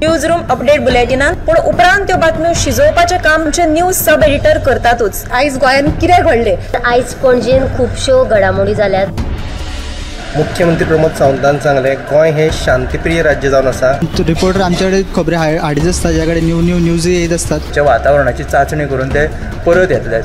News room update बुलेटिनान, पूण उपरांत त्यो बातम्यो शिजोवपाचें काम आमचे न्यूज सब एडिटर करतातूच. आयज गोंयांत कितें घडलें, आयज पणजेन खुबश्यो घडामोडी जाल्यात. मुख्यमंत्री प्रमोद सावंतान सांगलें, गोंय हे शांतीप्रिय राज्य जावन आसा. रिपोर्टर आमच्याकडे खबरी हाडीत आसता, ज्या कडेन न्यू न्यू न्यूज येत आसतात. वातावरणाची चाचणी करून ते परत येतले.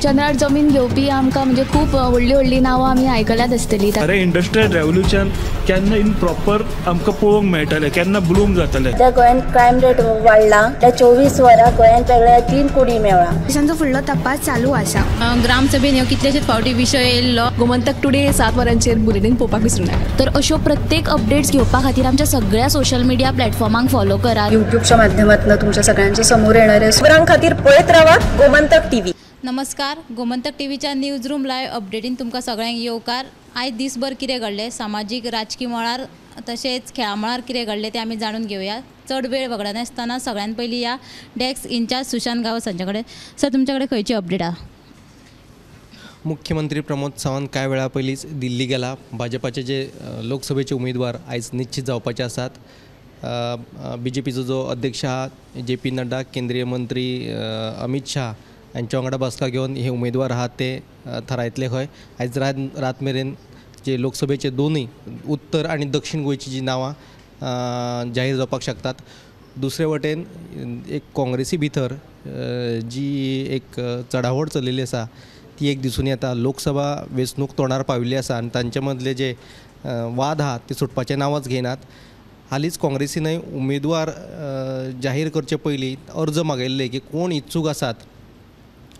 चंद्रार जमीन घेवपी आमकां म्हणजे खूब व्हडली व्हडली नांवां आमी आयकल्यात आसतली. अरे इंडस्ट्रियल रेव्होल्युशन केन्ना इन प्रॉपर आमकां पळोवंक मेळटलें, केन्ना ब्लूम जातलें. त्या गोंयांत क्रायम रेट वाडला, त्या 24 वरां गोंयांत वेगळ्या 3 कोटी मेळ्ळा. तांचो फुडलो तपास चालू आसा. ग्रामसभेन ह्यो कितलेशेच फावटी विशय येयल्लो. गोमंतक टुडे 7 वरांचेर बुलेटीन पळोवपाक विसरूं नाका. तर अश्यो प्रत्येक अपडेट्स घेवपा खातीर आमच्या सगळ्या सोशल मिडिया प्लॅटफॉर्मांक फॉलो करात. युट्यूबच्या माध्यमातून तुमच्या सगळ्यांच्या समोर येणाऱ्या खबरां खातीर पळयत रावात गोमंतक टीव्ही. नमस्कार, गोमंतक टीव्हीच्या न्यूज रूम लायव्ह अपडेटीन तुमकां सगळ्यांक येवकार. आयज दीसभर कितें घडलें सामाजीक राजकी मळार तशेंच खेळा मळार कितें घडलें तें आमी जाणून घेवया. चड वेळ वगडानासतना सगळ्यान पयलीं ह्या डेस्क इन्चार्ज सुशांत गांवस हांचे कडेन. सर, तुमचे कडेन खंयची अपडेट आहा? मुख्यमंत्री प्रमोद सावंत कांय वेळा पयलींच दिल्ली गेला. भाजपाचे जे लोकसभेचे उमेदवार आयज निश्चित जावपाचे आसात. बीजेपीचो जो अध्यक्ष आहा जे पी नड्डा, केंद्रीय मंत्री अमित शाह हांच्या वांगडा बसका घेवन हे उमेदवार आहात ते थारायतले खंय. आयज रात मेरेन जे लोकसभेचे दोनूय उत्तर आनी दक्षिण गोंयची जी नांवां जाहीर जावपाक शकतात. दुसरे वटेन एक काँग्रेसी भितर जी एक चढावड चलिल्ली आसा ती एक दिसून येता. लोकसभा वेंचणूक तोंडार पाविल्ली आसा आनी तांचे मदले जे वाद आहात ते सुटपाचें नांवच घेनात. हालींच काँग्रेसीनय उमेदवार जाहीर करचे पयलीं अर्ज मागयल्ले की कोण इत्सूक आसात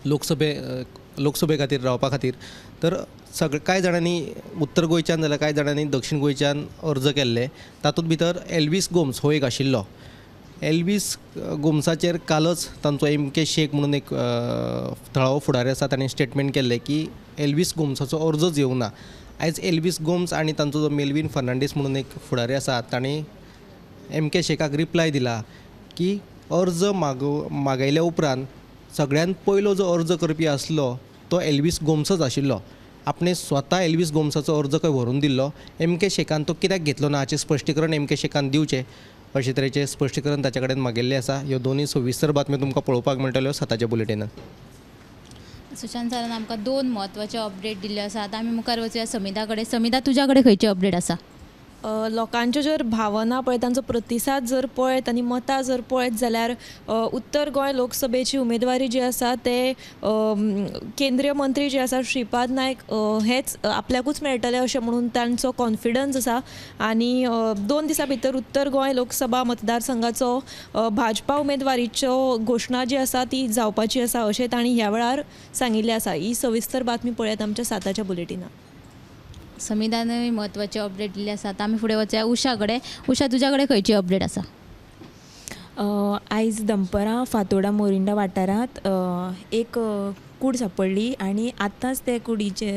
लोकसभे खातीर रावपा खातीर. तर सगळे कांय जाणांनी उत्तर गोंयच्यान जाल्यार कांय जाणांनी दक्षिण गोंयच्यान अर्ज केल्ले. तातूंत भितर एल्वीस गोम्स हो एक आशिल्लो. एल्वीस गोम्साचेर कालच तांचो एम के शेख म्हणून एक थळावो फुडारी आसा, ताणें स्टेटमेंट केल्लें की एल्वीस गोम्साचो अर्जच येवंक ना. आयज एल्वीस गोम्स आनी तांचो जो मेलवीन फर्नांडीस म्हणून एक फुडारी आसा ताणें एम के शेखाक रिप्लाय दिला की अर्ज मागयल्या उपरांत सगळ्यांत पयलो जो अर्ज करपी आसलो तो एल्वीस गोम्सच आशिल्लो. आपणें स्वता एल्वीस गोम्साचो अर्ज खंय व्हरून दिल्लो, एम के शेखान तो कित्याक घेतलो ना हाचें स्पश्टीकरण एम के शेखान दिवचें अशे तरेचें स्पश्टीकरण ताचे कडेन मागिल्लें आसा. ह्यो दोनूय सविस्तर बातम्यो तुमकां पळोवपाक मेळटल्यो 7च्या बुलेटिनान. सुशांत सरान आमकां 2 म्हत्वाच्यो अपडेट दिल्ल्यो आसात. आमी मुखार वचुया समिता कडेन. समिता, तुज्या कडेन खंयची अपडेट आसा? लोकांच्यो जर भावना पळयत, तांचो प्रतिसाद जर पळयत आनी मतां जर पळयत जाल्यार उत्तर गोंय लोकसभेची उमेदवारी जी आसा ते केंद्रीय मंत्री जे आसा श्रीपाद नायक हेच आपल्याकूच मेळटले अशें म्हणून तांचो कॉन्फिडन्स आसा. आनी 2 दिसां भितर उत्तर गोंय लोकसभा मतदारसंघाचो भाजपा उमेदवारीच्यो घोशणा जी आसा ती जावपाची आसा अशें तांणी ह्या वेळार सांगिल्लें आसा. ही सविस्तर बातमी पळयात आमच्या 7च्या बुलेटिनान. समितानूय म्हत्वाचे अपडेट दिल्ले आसात. आमी फुडें वचया उषा कडेन. उषा, तुज्या कडेन खंयची अपडेट आसा? आयज दनपरां फातोडा मोरिंडा वाठारांत एक कूड सापडली आनी आतांच ते कुडीचे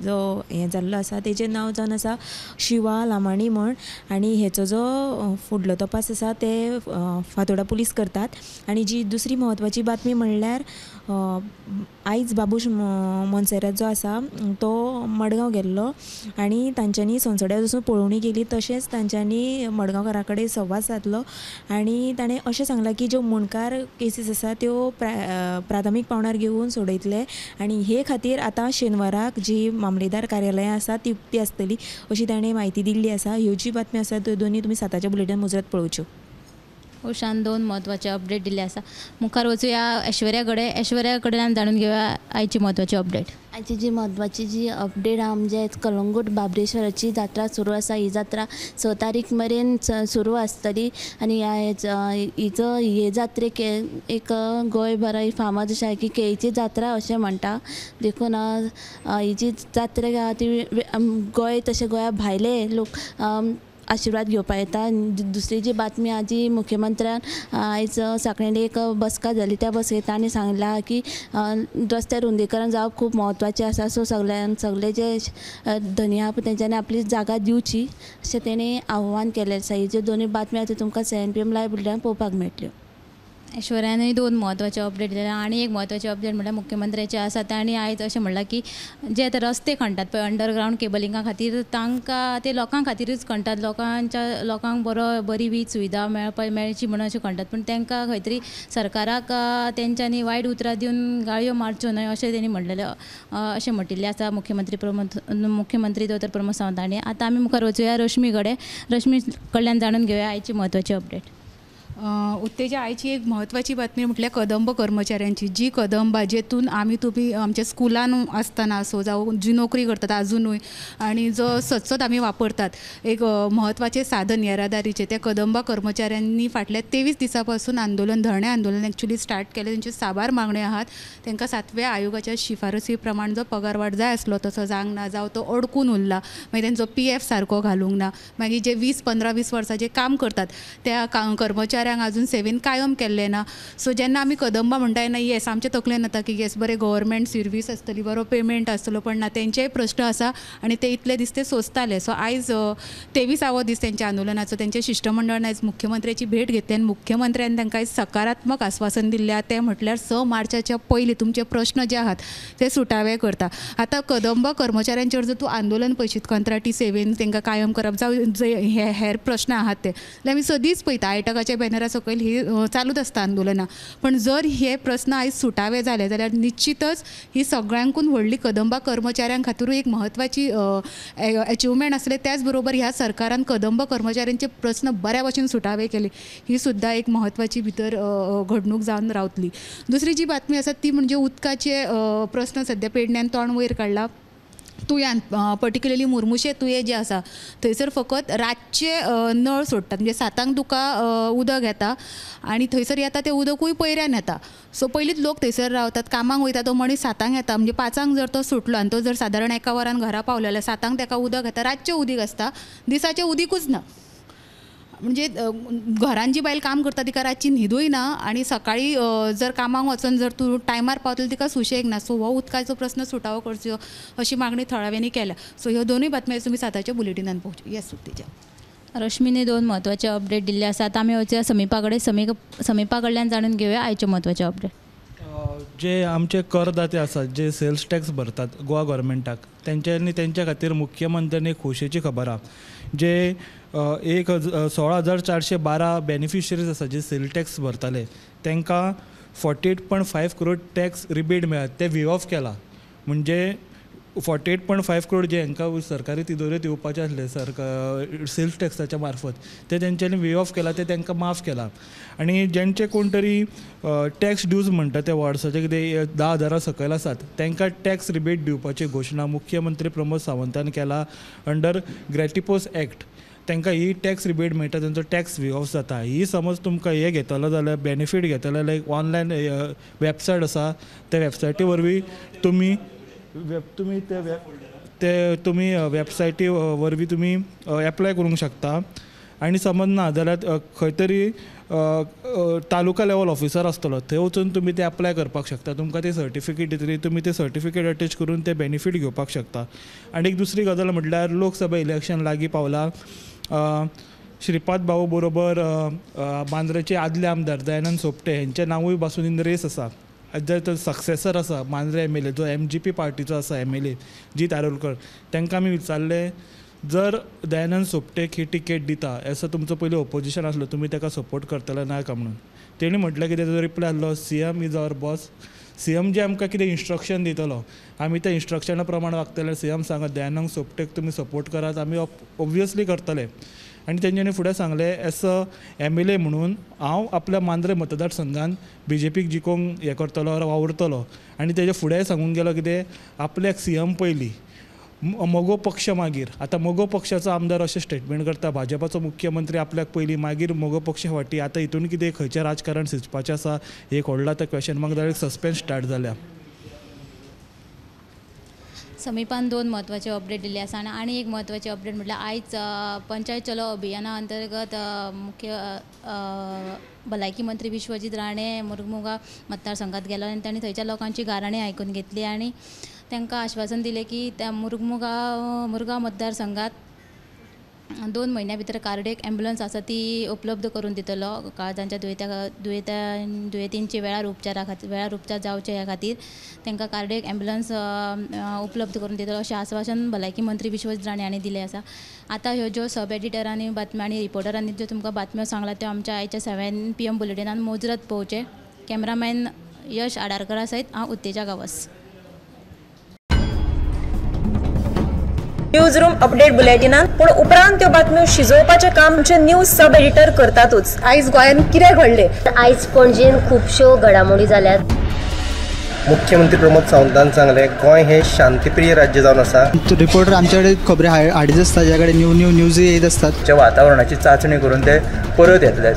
जो हें जाल्लो आसा तेजें नांव जावन आसा शिवा लामाणी म्हण. आनी हेचो जो फुडलो तपास आसा ते फातोडा पुलीस करतात. आनी जी दुसरी म्हत्वाची बातमी म्हणल्यार आयज बाबूश मोन्सेरात जो आसा तो मडगांव गेल्लो आनी तांच्यांनी सोनसड्यार वचून पळोवणी केली. तशेंच तांच्यांनी मडगांवकारा कडेन संवाद सादलो आनी ताणें अशें सांगलां की ज्यो मुंडकार केसीस आसा त्यो प्राथमीक पावंड्यार घेवन सोडयतले आनी हे खातीर आतां शेनवाराक जी मामलेदार कार्यालयां आसा ती उक्ती आसतली अशी ताणें म्हायती दिल्ली आसा. ह्यो जी बातम्यो आसा त्यो दोनूय तुमी 7च्या बुलेटीन मुजरत पळोवच्यो. उषान 2 म्हत्वाचे अपडेट दिल्ले आसा. मुखार वचुया ऐश्वर्या कडेन. ऐश्वर्या कडेन आमी जाणून घेवया आयची म्हत्वाची अपडेट. आयची जी म्हत्वाची जी अपडेट आहा म्हणजे कलंगूट बाबरेश्वराची जात्रा सुरू आसा. ही जात्रा 6 तारीख मेरेन सुरू आसतली आनी हिचो हे जात्रेक एक गोंयभर फामाद अशें की केळीची जात्रा अशें म्हणटा. देखून ही जी जात्रा आहा ती गोंय तशें गोंया भायले लोक आशिर्वाद घेवपाक येता. दुसरी जी बातमी आहा जी मुख्यमंत्र्यान आयज सांखळेन एक बसका जाली, त्या बसकेंत तांणी सांगलां की रस्ते रुंदीकरण जावप खूब म्हत्वाचें आसा. सो सगळ्यान सगळे जे धनी आहा पळय तेंच्यांनी आपली जागा दिवची अशें तेणी आव्हान केलें आसा. ही ज्यो दोनूय बातम्यो आहा त्यो तुमकां 7 PM live बुलेटिनान पळोवपाक मेळटल्यो. ऐश्वर्यानूय दोन म्हत्वाचे अपडेट दिले आनी एक म्हत्वाचे अपडेट म्हणल्यार मुख्यमंत्र्याचे आसा तांणी आयज अशें म्हणलां की जे आतां रस्ते खणटात पळय अंडरग्रावंड केबलिंगा खातीर तांकां ते लोकां खातीरूच खणटात, लोकांच्या लोकांक बरी वीज सुविधा मेळची म्हणून अशें खणटात, पूण तांकां खंय तरी सरकाराक तेंच्यांनी वायट उतरां दिवन गाळयो मारच्यो न्हय अशें तेणी म्हणलेलें, अशें म्हणिल्लें आसा मुख्यमंत्री दोतोर प्रमोद सावंत हांणी. आतां आमी मुखार वचुया रश्मी कडेन, रश्मी कडल्यान जाणून घेवया आयची म्हत्वाची अपडेट. उत्तेजा, आयची एक म्हत्वाची बातमी म्हटल्यार कदंब कर्मचाऱ्यांची, जी कदंबा जेतून आमी तुमी आमच्या स्कुलान आसतना आसूं जावं जी नोकरी करतात आजुनूय आनी जो सतसत आमी वापरतात एक म्हत्वाचें साधन येरादारीचें, त्या कदंबा कर्मचाऱ्यांनी फाटल्या 23 दिसां पासून आंदोलन, धरणें आंदोलन एक्चुली स्टार्ट केलें. तेंच्यो साबार मागण्यो आहात. तांकां 7व्या आयोगाच्या शिफारसी प्रमाण जो पगार वाड जाय आसलो तसो जावंक ना, जावं तो अडकून उरला, मागीर तेंचो PF सारको घालूंक ना, मागीर जे 20, 15, 20 वर्सां जे काम करतात त्या कर्मचाऱ्यांक अजून सेवेन कायम केल्लें ना. सो जेन्ना आमी कदंबा म्हणटा तेन्ना येस आमच्या तकलेन येता की येस बरें गव्हर्मेंट सर्वीस आसतली, बरो पेमेंट आसतलो, पण ना, तेंचेय प्रश्न आसा आनी ते इतले दीस ते सोंसताले. सो आयज 23आवो दीस तेंच्या आंदोलनाचो. तेंच्या शिश्टमंडळान आयज मुख्यमंत्र्याची भेट घेतली आनी मुख्यमंत्र्यान तांकां आयज सकारात्मक आस्वासन दिल्लें आहा, तें म्हटल्यार 6 मार्चाच्या पयलीं तुमचे प्रश्न जे आहात ते सुटावे करता. आतां कदंबा कर्मचाऱ्यांचेर जर तूं आंदोलन पळयशीत, कंत्राटी सेवेन तांकां कायम करप जावं जे हे हेर प्रश्न आहात ते, जाल्यार आमी सदींच पळयता आयटकाच्या बॅनरा सकयल ही चालूच आसता आंदोलनां. पण जर हे प्रस्न आयज सुटावे जाले जाल्यार निश्चितच ही सगळ्यांकून व्हडली कदंबा कर्मचाऱ्यां खातीरूय एक म्हत्वाची एचिवमेंट आसले. त्याच बरोबर ह्या सरकारान कदंबा कर्मचाऱ्यांचे प्रस्न बऱ्या भशेन सुटावे केले ही सुद्दां एक म्हत्वाची भितर घडणूक जावन रावतली. दुसरी जी बातमी आसा ती म्हणजे उदकाचे प्रस्न सद्या पेडण्यान तोंड वयर काडला. तुयान पर्टिक्युलरली मुरमुशे तुये जे आसा थंयसर फकत रातचे नळ सोडटात, म्हणजे 7 तुका उदक येता आनी थंयसर येता तें उदकूय पयऱ्यान येता. सो पयलींच लोक थंयसर रावतात, कामाक वयता तो मनीस 7 येता, म्हणजे 5 जर तो सुटलो आनी तो जर सादारण 1 वरान घरा पावलो जाल्यार 7 ताका उदक येता. रातचें उदीक आसता, दिसाचें उदीकूच ना. म्हणजे घरान जी बायल काम करता तिका रातची न्हिदूय ना आनी सकाळी जर कामाक वचून जर तूं टायमार पावतलो तिका सुशेग ना. सो हो उदकाचो प्रस्न सुटावो करचो अशी मागणी थळाव्यांनी केल्या. सो ह्यो दोनूय बातम्यो तुमी 7च्या बुलेटिनान पळोवच्यो. येस उत्तेजा. रश्मीने दोन म्हत्वाचे अपडेट दिल्ले आसात. आमी वचूया समीपा कडेन, समीपा कडल्यान जाणून घेवया आयचे म्हत्वाचे अपडेट. जे आमचे करदाते आसात, जे सेल्स टॅक्स भरतात गोवा गव्हर्मेंटाक, तेंच्यांनी तेंच्या खातीर मुख्यमंत्र्यांनी खोशयेची खबर आहा. जे 16,412 बेनिफिशरीज आसा जे सेल टॅक्स भरताले तांकां 48.5 करोड टॅक्स रिबेट मेळ्ळा, ते वेव ऑफ केला. म्हणजे 48.5 करोड जे हांकां सरकारी तिजोरेंत येवपाचे आसले सरकार सेल्स टॅक्साच्या मार्फत, ते तेंच्यांनी वेव ऑफ केला, ते तांकां माफ केला. आनी जेंचे कोण तरी टॅक्स ड्यूज म्हणटा ते वर्साचे कितें 10,000 सकयल आसात तांकां टॅक्स रिबेट दिवपाची घोशणा मुख्यमंत्री प्रमोद सावंतान केला अंडर ग्रॅटिपोस एक्ट. तांकां ही टॅक्स रिबेट मेळटा, तेंचो टॅक्स वेव ऑफ जाता. ही समज तुमकां हें घेतलो जाल्यार बेनिफीट घेतलो जाल्यार एक ऑनलायन वेबसायट आसा, त्या वेबसायटी वरवीं तुमी तुमी ते तुमी वेबसायटी वरवीं तुमी एप्लाय करूंक शकता. आनी समज ना जाल्यार खंय तरी तालुका लेवल ऑफिसर आसतलो थंय वचून तुमी ते एप्लाय करपाक शकता. तुमकां ते सर्टिफिकेट दितली, तुमी ते सर्टिफिकेट अटॅच करून ते बेनिफीट घेवपाक शकता. आनी एक दुसरी गजाल म्हटल्यार लोकसभा इलेक्शन लागीं पावला. श्रीपाद भाऊ बरोबर मांद्रेचे आदले आमदार दयानंद सोपटे हेंचें नांवूय बासून इन रेस आसा. जर तो सक्सेसर आसा मांद्रे MLA जो MGP पार्टीचो आसा MLA Jeet Arolkar, तांकां आमी विचारलें जर दयानंद सोपटेक ही टिकेट दिता असो तुमचो पयलीं ओपोजिशन आसलो तुमी ताका सपोर्ट करतले ना काय म्हणून, तेणी म्हटलें कितें ताजो रिप्लाय आसलो CM is our boss, CM जे आमकां कितें इन्स्ट्रक्शन दितलो आमी त्या इन्स्ट्रक्शना प्रमाण वागतले. CM सांगत दयानंद सोपटेक तुमी सपोर्ट करात, आमी ओब्वियसली करतले. आनी तेंच्यांनी फुडें सांगलें एज अ MLA म्हणून हांव आपल्या मांद्रे मतदारसंघान BJPक जिखोवंक हें करतलो, वावुरतलो. आनी तेजे फुडें सांगून गेलो कितें आपल्याक CM पयलीं मगो पक्ष मागीर. आतां मगो पक्षाचो आमदार अशें स्टेटमेंट करता, भाजपाचो मुख्यमंत्री आपल्याक पयलीं मागीर मगो पक्ष फाटीं. आतां हितून कितें खंयचें राजकारण शिजपाचें आसा एक व्हडलो आतां क्वेशन मार्क जाल्यार सस्पेन्स स्टार्ट जाल्या. समीपान दोन म्हत्वाचे अपडेट दिल्ले आसा आनी एक म्हत्वाचे अपडेट म्हटल्यार आयज पंचायत चलो अभियाना अंतर्गत मुख्य भलायकी मंत्री विश्वजीत राणे मुरमुगा मतदारसंघात गेलो आनी तांणी थंयच्या लोकांची गाराणी आयकून घेतली आनी तांकां आश्वासन दिलें की त्या मुरगांव मतदारसंघात 2 म्हयन्या भितर कार्डियक ॲम्ब्युलन्स आसा ती उपलब्ध करून दितलो. काळजांच्या दुयेंतींचे वेळार उपचारा खातीर, वेळार उपचार जावचे ह्या खातीर तांकां कार्डियक ॲम्ब्युलन्स उपलब्ध करून दितलो अशें आस्वासन भलायकी मंत्री विश्वजीत राणे हांणी दिलें आसा. आतां ह्यो ज्यो सब एडिटरांनी बातम्यो आनी रिपोर्टरांनी ज्यो तुमकां बातम्यो सांगला त्यो आमच्या आयच्या 7 PM बुलेटिनान मुजरत पळोवचें. कॅमेरामॅन यश आडारकरा सयत हांव Utteja Gawas. News room update बुलेटिनान पूण उपरांत त्यो बातम्यो शिजोवपाचें काम आमचे न्यूज सब एडिटर करतातूच. आयज गोंयांत कितें घडलें, आयज पणजेन खुबश्यो घडामोडी जाल्यात. मुख्यमंत्री प्रमोद सावंतान सांगलें, गोंय हें शांतीप्रिय राज्य जावन आसा. रिपोर्टर आमचे कडेन खबरी हाडीत आसता, ज्या कडेन न्यू न्यू न्यूज येत आसतात. वातावरणाची चांचणी करून ते परत येतले.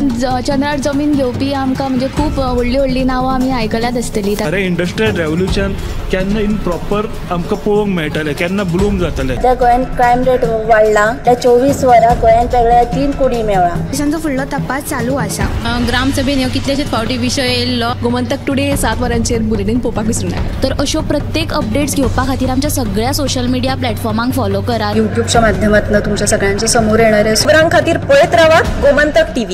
चंद्रार जमीन घेवपी आमकां म्हणजे खूब व्हडली व्हडली नांवां आमी आयकल्यात आसतली. अरे इंडस्ट्रियल रेव्होल्युशन केन्ना इन प्रॉपर आमकां पळोवंक मेळटलें, केन्ना ब्लूम जातलें. सध्या गोंयांत क्रायम रेट वाडला. त्या 24 वरां गोंयांत वेगळ्या 3 कोडी मेळ्ळा. पोलिसांचो फुडलो तपास चालू आसा. ग्रामसभेन ह्यो कितलेशेच फावटी विशय येयल्लो. गोमंतक टुडे 7 वरांचेर बुलेटीन पळोवपाक विसरूं नाका. तर अश्यो प्रत्येक अपडेट्स घेवपा खातीर आमच्या सगळ्या सोशल मिडिया प्लॅटफॉर्मांक फॉलो करात. युट्यूबच्या माध्यमातून तुमच्या सगळ्यांच्या समोर येणारे खबरां खातीर पळयत रावात गोमंतक टीव्ही.